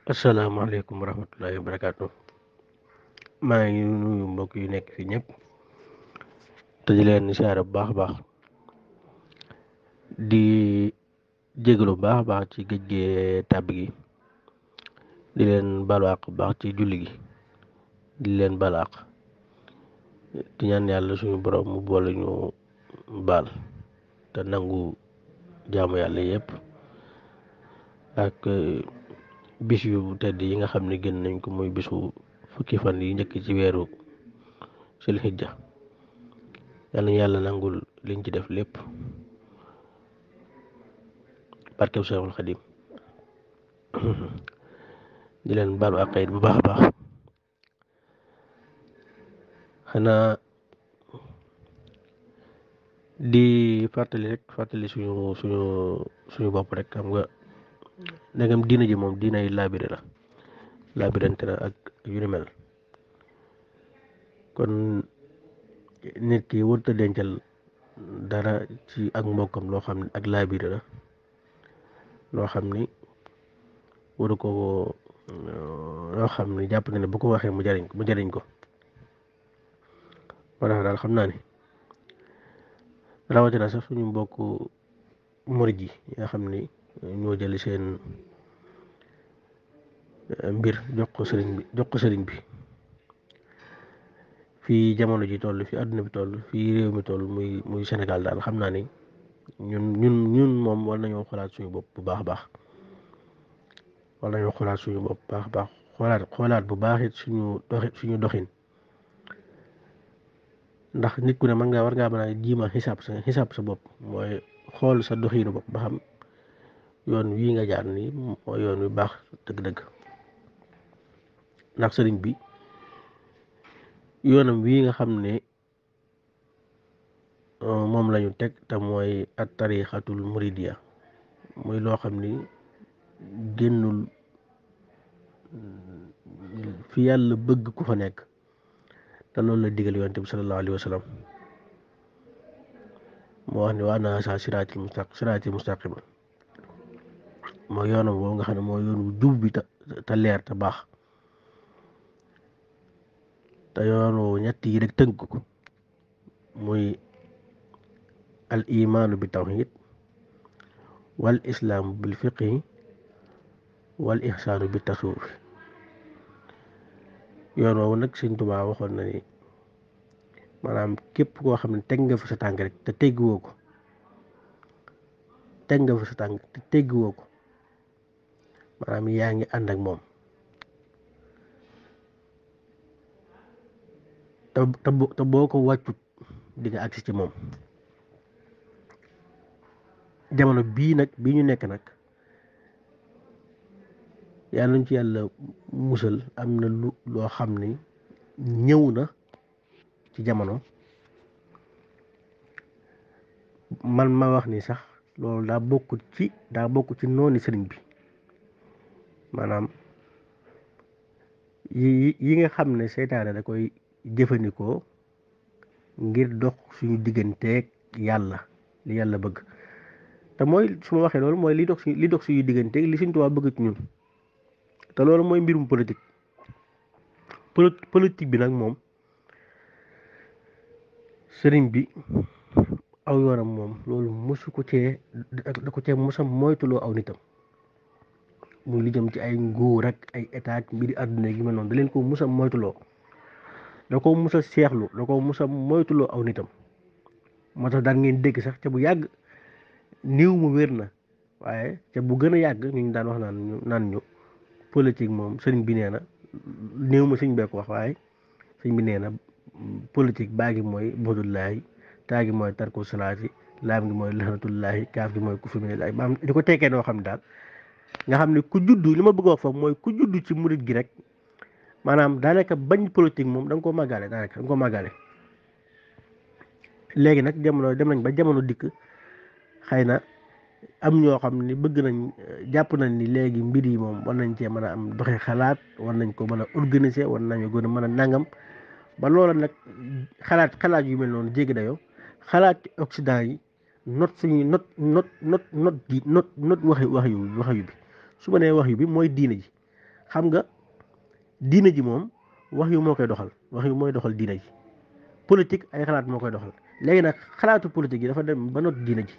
asalaamaaleykum wa rahmatullahi wa barakaatu. maa ngi nuyu mbokk yu nekk fi ñëpp te di leen siyaare bu baax a baax di jégalu bu baax a baax ci géej gi tàbb gi di leen balu àq bu baax ci julli gi di leen balu àq di ñaan yàlla suñu borom mu boole ñu baal te nangu jaamu yàlla yëpp ak bis yu tedd yi nga xam ne gën nañ ko muy bisu fukki fan yi njëkk ci weeru Sulhijja yàlla ñu yàlla nangul liñ ci def lépp barkeb Seexul Xadim di leen baalu ak xayit bu baax a baax xanaa di fàttali suñu bopp rek xam nga ndegam diina ji moom diina yi laabire la laabirante na ak yu ni mel kon nit ki wërta dencal dara ci ak mbokkam loo xam ne ak laabire la loo xam ni waru ko loo xam ni jàpp na ne bu ko waxee mu jariñ ko moo tax daal xam naa ni rawatina sax suñu mbokk murid yi nga xam ni ñoo jëli seen mbir jox ko sëriñ bi fii jamono ji toll fi àdduna bi toll fii réew mi toll muy Sénégal daal xam naa ni ñun moom war nañoo xoolaat suñu bopp bu baax a baax war nañoo xoolaat suñu bopp baax a baax xoolaat bu baax it suñu doxin ndax nit ku ne war ngaa mën a jiima xisaab sa bopp mooy xool sa doxinu bopp ba xam yoon wii nga jaar nii mooy yoon wi baax dëgg-dëgg ndax sëriñ bi yoonam wii nga xam ne moom lañu teg te mooy at tarixatul muridiya muy loo xam ni génnul fi yàlla bëgg ku fa nekk te loolu la digal yonent bi sallallahu alayhi wa sallam moo wax ne waa naa sa siraatil mustaqima mooy yoonam boobu nga xam ne mooy yoon wu jub bi te leer te baax te yoonu ñett yi rek tënk ko muy al imaanu bi tawhid wal islaamu bil fiqhi wal ihsaanu bi tasawuf yoon woowu nag Sëñ Tuubaa waxoon na ni maanaam képp koo xam ne teg nga fa sa tànk rek te tegguwoo ko maanaam yaa ngi ànd ak moom te boo ko wàccut di nga agsi ci moom jamono bii ñu nekk nag yàlla nañ ci yàlla musal am na loo xam ni ñëw na ci jamono man ma wax ni sax loolu daa bokk ci nooni sëriñ bi maanaam yi nga xam ne seytaane da koy jëfandikoo ngir dox suñu digganteeg yàlla li yàlla bëgg te mooy su ma waxee loolu mooy li dox suñu digganteeg li Sëñ Tuubaa bëgg ci ñun te loolu mooy mbirum politique bi nag moom sëriñ bi aw yoonam moom loolu da ko cee mosa moytuloo aw nitam muy li jëm ci ay nguur ak ay état mbiri àdduna gi mel noonu da leen ko musa moytuloo da ko musa seexlu da ko musa moytuloo aw nitam moo tax daan ngeen dégg sax ca bu yàgg niw mu wér na waaye ca bu gën a yàgg ñu daan wax naan ñu politique moom sëriñ bi nee na néew ma sëriñ bee ko wax waaye sëriñ bi nee na politique baa gi mooy bodullaahi taa gi mooy tarku salaati laam gi mooy laxnatullaahi kaaf gi mooy kufru billaahi maam di ko tekkee noo xam ne daal nga xam ne ku juddu li ma bëgg a wax foofu mooy ku juddu ci murit gi rek maanaam daanaka bañ politique moom da nga koo màggaale léegi nag jamono dem nañ ba jamono dikk xëy na am ñoo xam ni bëgg nañ jàpp nañ ni léegi mbir yi moom war nañ cee mën a am doxe xalaat war nañ ko mën a organiser war nañu gën a mën a nangam ba loola nag xalaat yu mel noonu jéggi dayoo xalaat ci Occident yi not suñuy not waxyu bi su ma nee waxyu bi mooy diine ji xam nga diine ji moom wax yu moo koy doxal wax yu mooy doxal diine ji politique ay xalaat moo koy doxal léegi nag xalaatu politique yi dafa dem ba not diine ji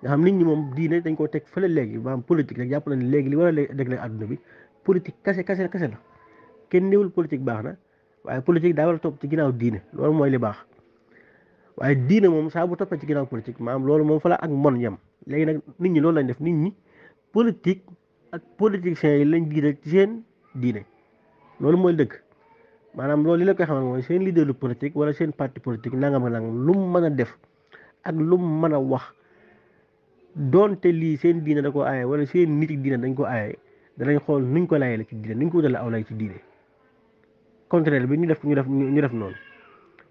nga xam nit ñi moom diine dañ koo teg fële léegi maanaam politique rek jàpp na ne léegi li war a réglé àdduna bi politique kase la kenn néewul politique baax na waaye politique daa war a topp ci ginnaaw diine loolu mooy li baax waaye diine moom saa bu toppee ci ginnaaw politique maanaam loolu moom fa la ak mon yem léegi nag nit ñi loolu lañ def nit ñi politique ak politiciens yi lañ jiital ci seen diine loolu mooy dëgg maanaam loolu li la koy xamal mooy seen leader politique wala seen parti politique nangam ak nangam lu mu mën a def ak lu mu mën a wax doonte lii seen diine da ko aaye wala seen nit diine dañ ko aaye danañ xool nuñ ko layee la ci diine nuñ ko wutale aw lay ci diine contraire bi ñu def noonu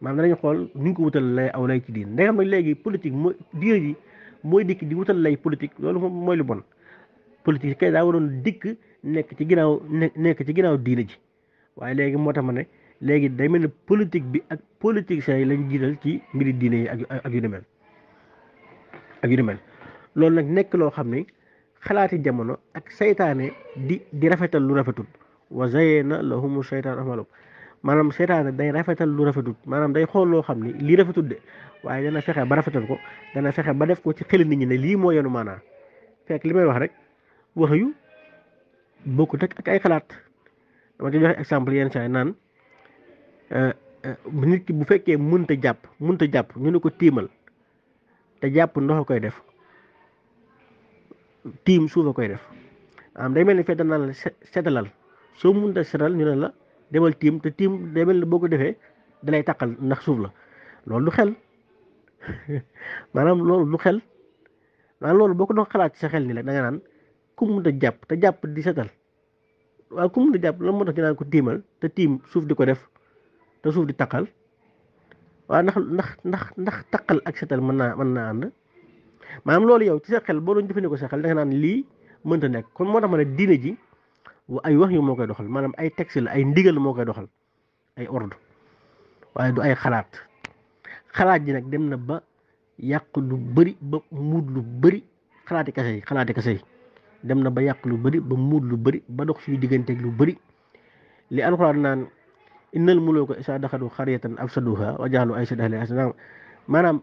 maanaam danañ xool nuñ ko wutal lay aw lay ci diine ndey xam ne léegi politique mooy diine ji mooy dikk di wutal lay politique loolu moom mooy lu bon politique kay daa waroon dikk nekk ci ginnaaw diine ji waaye léegi moo tax ma ne léegi day mel ne politique bi ak politiciens yi lañ jiital ci mbiri diine yi ak yu ni mel loolu nag nekk loo xam ne xalaati jamono ak saytaane di rafetal lu rafetul wa zayyana lahumu shaytaan amalum maanaam saytaane day rafetal lu rafetul maanaam day xool loo xam ne lii rafetul de waaye dana fexe ba rafetal ko dana fexe ba def ko ci xel nit ñi ne lii moo yenu maanaa fekk li may wax rek wax yu bokkut ak ay xalaat dama ci joxe exemple yenn saa yi naan nit ki bu fekkee mënta jàpp ñu ne ko tiimal te jàpp ndox a koy def tiim suuf a koy def am day mel ni fekk naan la setalal soo mënta setal ñu ne la demal tiim te tiim day mel ni boo ko defee dalay taqal ndax suuf la loolu du xel maanaam loolu boo ko doon xalaat ci sa xel ni la da nga naan ku mënta jàpp te jàpp di setal waaw ku mënta jàpp lan moo tax ñu naan ko tiimal te tiim suuf di ko def te suuf di taqal waaw ndax taqal ak setal mën naa ànd maanaam loolu yow ci sa xel boo doon jëfandikoo sa xel da nga naan lii mënta nekk kon moo tax ma ne diine ji ay wax yu moo koy doxal maanaam ay texte la ay ndigal moo koy doxal ay ordre waaye du ay xalaat ji nag dem na ba yàq lu bëri ba muud lu bëri xalaati kase yi dem na ba yàq lu bëri ba muud lu bëri ba dox suñu digganteeg lu bëri li alxuraan naan innal muluuka izaa daxalu qaryatan afsaduhaa wa ja'aluu izzata ahlihaa azillatan maanaam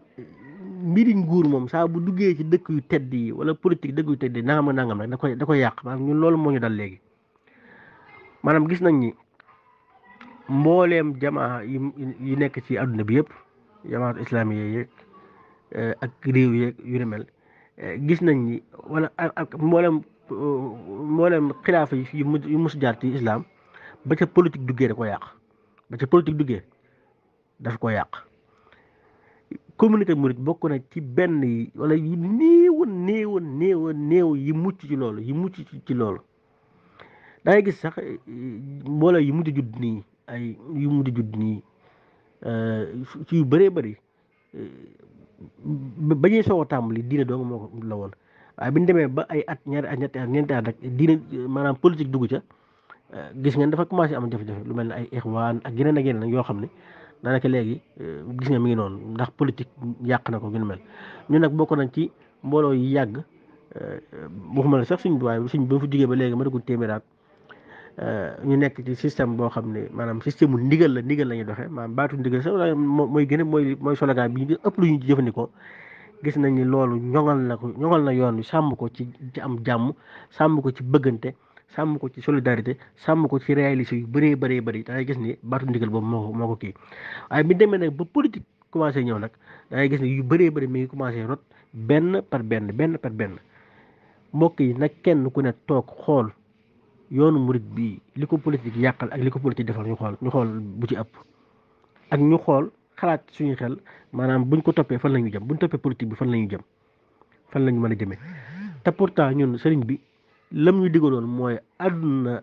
mbiri nguur moom saa bu duggee ci dëkk yu tedd yi wala politique dëkk yu tedd yi nangam rek da koy yàq maanaam ñun loolu moo ñu dal léegi maanaam gis nañ ni mbooleem jamaa yi nekk ci àdduna bi yëpp jamaatu islami yeeg ak réew yeeg yu ni mel gis nañ ni wala ak mbooleem xilaafa yu mus jaar ci islam ba ca politique duggee da ko yàq daf ko yàq communauté murid bokk na ci benn yi wala yu néew yi mucc ci loolu da ngay gis sax mbooloo yu mujj judd nii ci yu bëree bëri ba ñuy soog a tàmbali diine dong moo ko la woon waaye bi ñu demee ba ay at ñaari at ñetti at ñeenti at rek diine maanaam politique dugg ca gis ngeen dafa commencé am jafe-jafe lu mel ne ay ixwaan ak yeneen yoo xam ne daanaka léegi gis nga mi ngi noonu ndax politique yàq na ko gën a mel ñu nag bokk nañ ci mbooloo yi yàgg waxuma la sax suñ ba mu fa jógee ba léegi ma dugg téeméeraat ñu nekk ci système boo xam ne maanaam système mu ndigal la ñuy doxee maanaam baatu ndigal sax mooy gën a mooy slogan bi ñu ëpp lu ñu jëfandikoo gis nañ ni loolu ñoŋal na yoon wi sàmm ko ci am jàmm sàmm ko ci bëggante sàmm ko ci solidarité sàmm ko ci réalité yu bëree bëri da ngay gis ni baatu ndigal boobu moo ko kii waaye bi demee nag ba politique commencé ñëw nag da ngay gis ni yu bëree bëri mi ngi commencé rot benn par benn mbokk yi nag kenn ku ne toog xool yoonu murit bi li ko politique yàqal ak li ko politique defal ñu xool bu ci ëpp ak ñu xool xalaat suñu xel maanaam buñ ko toppee fan la ñu jëm buñ toppee politique bi fan la ñu jëm fan la ñu mën a jëmee te pourtant ñun sëriñ bi lam ñu digaloon mooy àdduna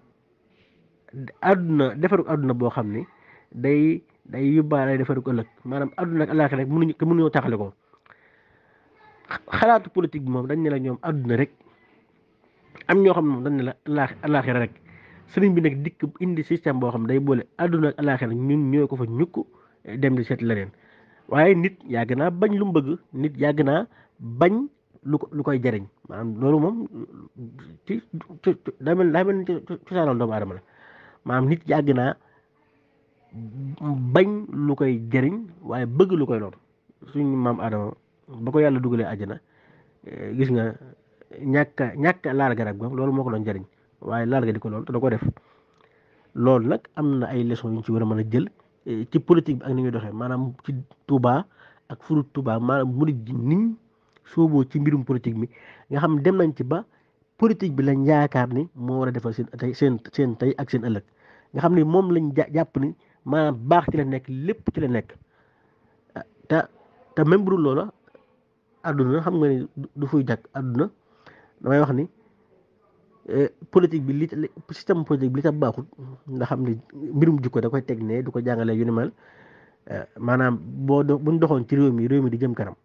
defarug àdduna boo xam ne day yóbbaale defarug ëllëg maanaam àdduna ak àllaaxira rek mënuñoo taxale ko xalaatu politique bi moom dañ ne la ñoom àdduna rek am ñoo xam ne moom dañ ne la àllaaxira rek sëriñ bi nag dikk indi système boo xam ne day boole àdduna ak àllaaxira ñun ñoo ko fa ñukk dem di seet leneen waaye nit yàgg naa bañ lu mu bëgg nit yàgg naa bañ lu koy jariñ maanaam loolu moom ci daa mel ni cosaanal doomu aadama la maanaam nit yàgg naa bañ lu koy jëriñ waaye bëgg lu koy lor suñu maam Adama ba ko yàlla dugalee àjjana gis nga ñàkk laal garab ga loolu moo ko doon jëriñ waaye laal ga di ko lool te da ko def loolu nag am na ay leçons yu ñu ci war a mën a jël ci politique bi ak ni ñuy doxee maanaam ci Touba ak furu Touba maanaam murid ji niñ sooboo ci mbirum politique mi nga xam dem nañ ci ba politique bi lañ yaakaar ni moo war a defal seen tey ak seen ëllëg nga xam ni moom lañ jàpp ni maanaam baax ci la nekk lépp ci la nekk te te même bu dul loola àdduna xam nga ni du fuy jàkk àdduna damay wax ni politique bi li système politique bi li tax baaxul nga xam ni mbirum jikko da koy teg ne du ko jàngalee yu ni mel maanaam buñ doxoon ci réew mi di jëm kanam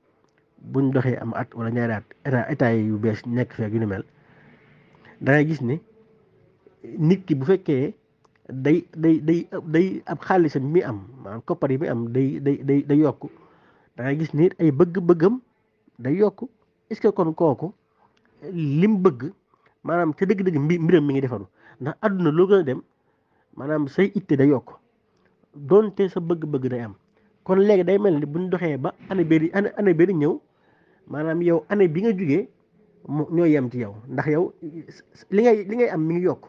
buñ doxee am at wala ñaari at état yu bees nekk feek yu ni mel da ngay gis ni nit ki bu fekkee day ab xaalisam mi am maanaam koppar yi mi am day yokk da ngay gis ni ay bëgg-bëggam day yokk est-ce que kon kooku lim bëgg maanaam ca dëgg-dëgg mbiram mi ngi defaru ndax àdduna loo gën a dem maanaam say itte day yokk doonte sa bëgg-bëgg day am kon léegi day mel ni buñ doxee ba année bi ñëw maanaam yow année bi nga jugee ñoo yem ci yow ndax yow li ngay am mi ngi yokk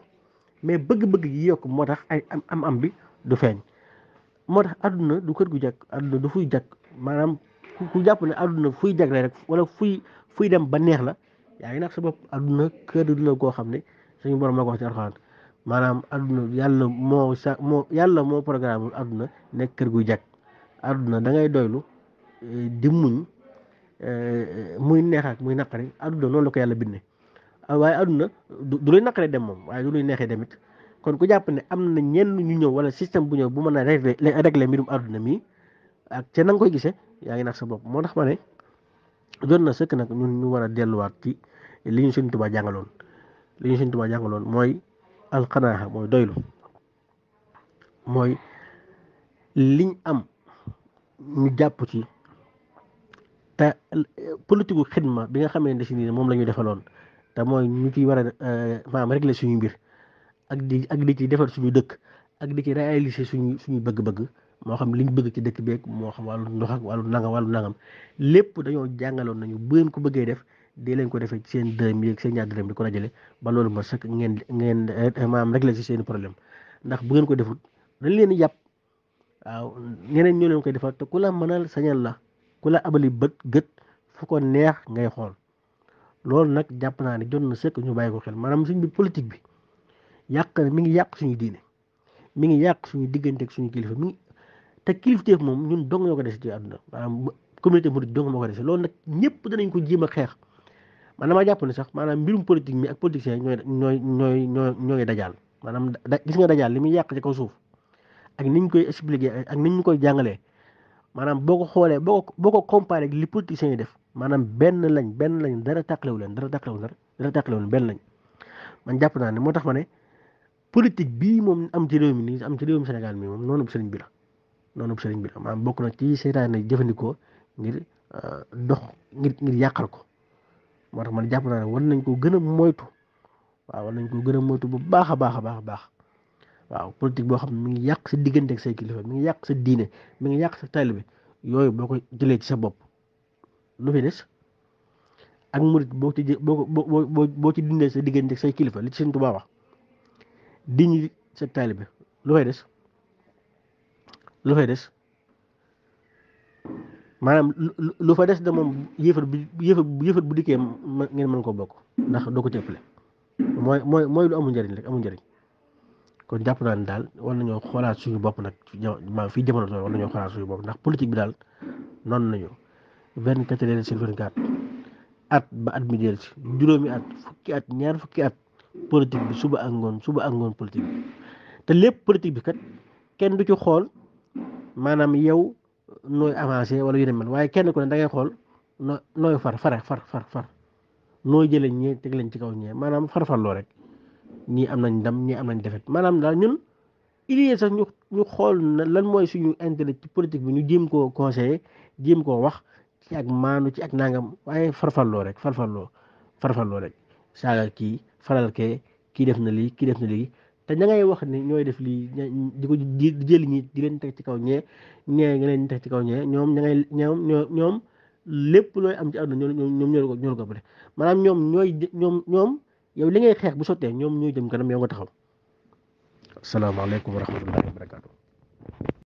mais bëgg-bëgg yi yokk moo tax ay am bi du feeñ moo tax àdduna du kër gu jàkk àdduna du fuy jàkk maanaam ku jàpp ne àdduna fuy jag rek wala fuy dem ba neex la yaa ngi nag sa bopp àdduna kër du la koo xam ne suñu borom moo ko wax ci Alxuraan maanaam àdduna yàlla moo programme àdduna nekk kër guy jag àdduna da ngay doylu di muñ muy neex ak muy naqari àdduna noonu la ko yàlla bindee waaye àdduna du luy naqaree dem moom waaye du luy neexee demit kon ku jàpp ne am na ñenn ñu ñëw wala système bu ñëw bu mën a régler mbirum àdduna mi ak ca na nga koy gisee yaa ngi nax sa bopp moo tax ma ne jot na sëkk nag ñun ñu war a delluwaat ci li ñu Sëñ Tuubaa jàngaloon mooy alxanaaxa mooy doylu mooy liñ am ñu jàpp ci te politique gu xidma bi nga xamee ne si nii moom la ñu defaloon te mooy ñu ciy war a maanaam régler suñu mbir ak di ci defar suñu dëkk ak di ci réaliser suñu bëgg-bëgg moo xam liñ bëgg ci dëkk beeg moo xam wàllu ndox ak wàllu nangam lépp dañoo jàngaloon nañu bu ngeen ko bëggee def dee leen ko defee ci seen dërëm yi ak seen ñaar dërëm di ko dajale ba loolu ma sax ngeen maanaam régler ci seen problème ndax bu ngeen ko defut dañ leen di jàpp waaw ñeneen ñoo leen koy defal te ku la mënal sañal la ku la abali gët fu ko neex ngay xool loolu nag jàpp naa ne jot na sëkk ñu bàyyi ko xel maanaam suñ bi politique bi mi ngi yàq suñu diine mi ngi yàq suñu diggante ak suñu kilifa te kilifteef moom ñun dong ñoo ko dese ci àdduna maanaam communauté murid dong moo ko dese loolu nag ñëpp danañ ko jéem a xeex man damaa jàpp ne sax maanaam mbirum politique mi ak politiciens ñooy dajaal maanaam gis nga dajaal li muy yàq ci kaw suuf ak niñ koy expliquer ak niñ ñu koy jàngalee maanaam boo ko xoolee boo ko comparé ak li politiciens yi def maanaam benn lañ dara tàqalewu leen benn lañ man jàpp naa ne moo tax ma ne politique bii moom am ci réew mi nii am ci réewum Sénégal mi moom noonu bu sëriñ bi la maanaam bokk na ci seytaane jëfandikoo ngir dox ngir yàqal ko moo tax man jàpp naa ne war nañ ko gën a moytu bu baax a baax waaw politique boo xam ne mi ngi yàq sa diggante ak say kilifa mi ngi yàq sa diine mi ngi yàq sa taalibe yooyu boo ko jëlee ci sa bopp lu fi des ak murit boo ci dindee sa diggante ak say kilifa li ci Sëñ Tuubaa wax diñi sa taalibe lu fay des maanaam lu fa des de moom yëfar bu dikkee ngeen mën koo bokk ndax doo ko cëppale mooy lu amul njëriñ kon jàpp naa ne daal war nañoo xoolaat suñu bopp nag fii jamono tool war nañoo xoolaat suñu bopp ndax politique bi daal noonu nañu 24 heures sur 24 at ba at mi jël si juróomi at fukki at ñaar fukki at politique bi suba ak ngoon politique bi te lépp politique bi kat kenn du ci xool maanaam yow nooy avancé wala yu ne mel waaye kenn ku ne da ngay xool nooy far nooy jëlee ñee teg leen ci kaw ñee maanaam farfarloo rek ñii am nañ ndam ñii am nañ defet maanaam daal ñun il sax ñu xool na lan mooy suñu intérêt ci politique bi ñu jéem koo conseiller jéem koo wax ci ak maanu ci ak nangam waaye farfarloo rek saaga kii faral kii def na lii te ña ngay wax ni ñooy def lii di ko di jël ñi di leen teg ci kaw ñee nga leen teg ci kaw ñoom ña ngay ñoom lépp looy am ci àdduna ñoom ñoo ko bële maanaam ñoom yow li ngay xeex bu sottee ñoom ñooy jëm kanam yow nga taxaw. asalaamaaleykum wa rahmatullahi wa barakaatu.